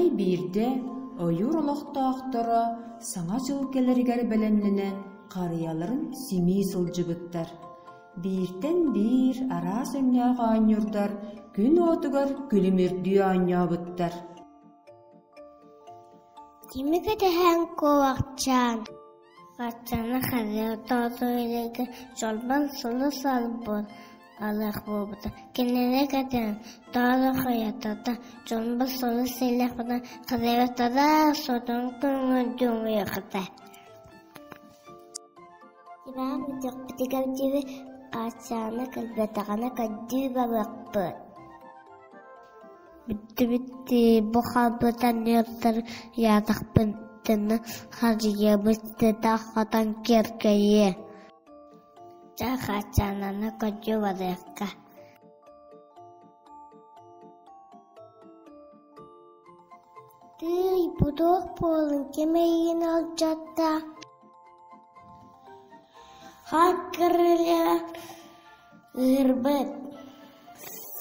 Арай биирдэ ойуур олохтоохторо Саҥа дьыл кэлэригэр бэлэмнэнэн харыйаларын симии сылдьыбыттар. Бииртэн биир араас өҥнөөх оонньуурдар күн уотугар күлүмүрдүү оонньообуттар. Кими кэтэһэн куобахчаан, хаччаны харыйа тоотойго чолбон сулус албын алыах буолбута. Кинини кэтэһэн тоҕо хайатата чолбон сулус сэлэхпитин харыйатара сотон көҥүрдүҥүөхтэ. Иван бүтүөхпүтүгэр диэри Хаччааны кэлбэтэҕинэ көрдүү барыахпыт. Бүттүбүт бу хаалбыт анньыаттар ыйаатахпытына харыйабыт сыта хотон киэркэйиэ. Чэ, Хаччаананы көрдүү барыахха. Тыый, бу туох буолан ким эйигин алдьатта? Хат кырылыа ыырбыт,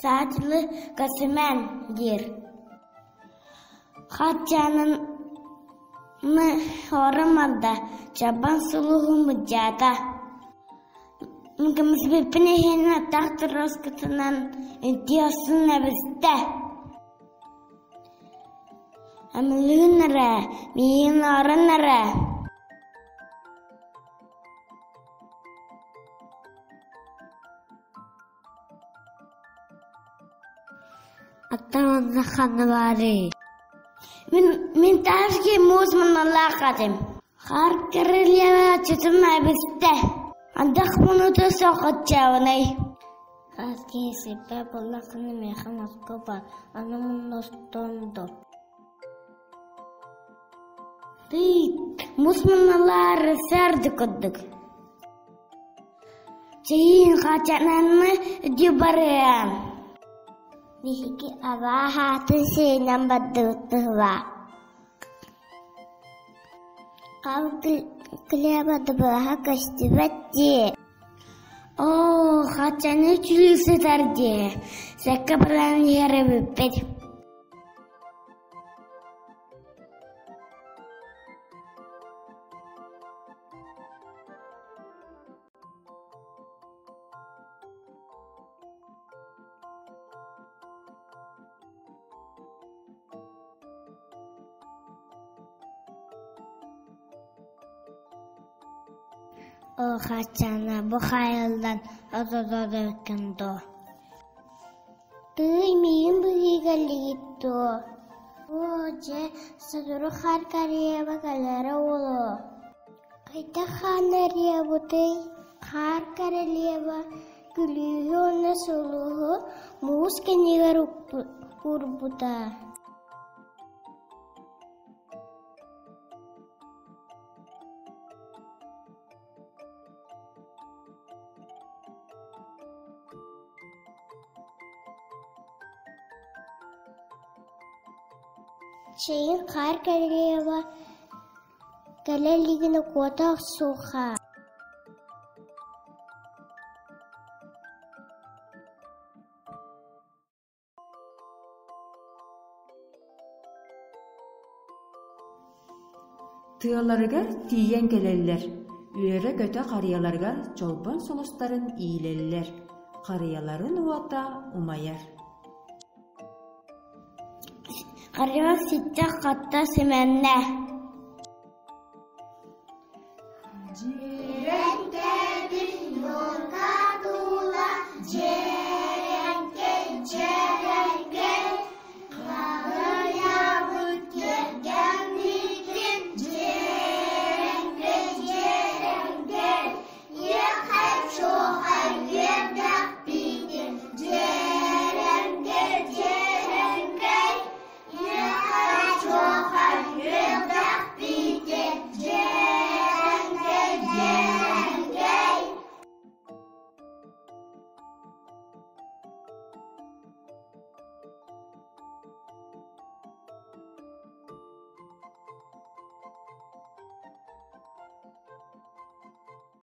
саатылы көсүмэн диир. Хаччаананы оромордо, чабан сулуһу мыдьаата. Көмүспүппүн иһин атах торуоскутунан үнтү охсун эбистэ. Амылыын эрэ, миигин орон эрэ Аттан онно ханна баарый? Мин мин таарги муус муннулаах этим. Хаар кырылыйа чытым эбистэ. Андах мунута соҕоччаабынай. Хаас киһи сиппэ буоллаххына миэхэ наска бар, аны муннустун дуо? Тый, муус муннулаары сэрди курдук. Чэйиин хачананы дьыбарыам. Биһиги абааһаатын сиэнэн бардыбыт быһыылаах. Хал Глеба дыбыаһа көстүбэт дии. Оо, хачаны үчүгэй сытар дии. Сэккэ баран иһэр эбиппит. Оо, Хаччаана, бу хаайыллан ототоруккун дуо? Тыый, миигин быһыыга дуо? Оо, дьэ, сотору хаар Кореяба кэлэрэ буолуо. Хайдах хааннарыабытый? Хаар королева күлүүһү уонна сулуһу муус кэннигэр уурбута. Чэйин хаар королева Кэлэ илигинэ куота охсуохха Тыаларыгар тиийэн кэлэллэр, үөрэ-көтө харыйаларыгар чолбон сулустарын иилэллэр, харыйаларын уота умайар. Харыйа ситтэ-хатта симэннэ.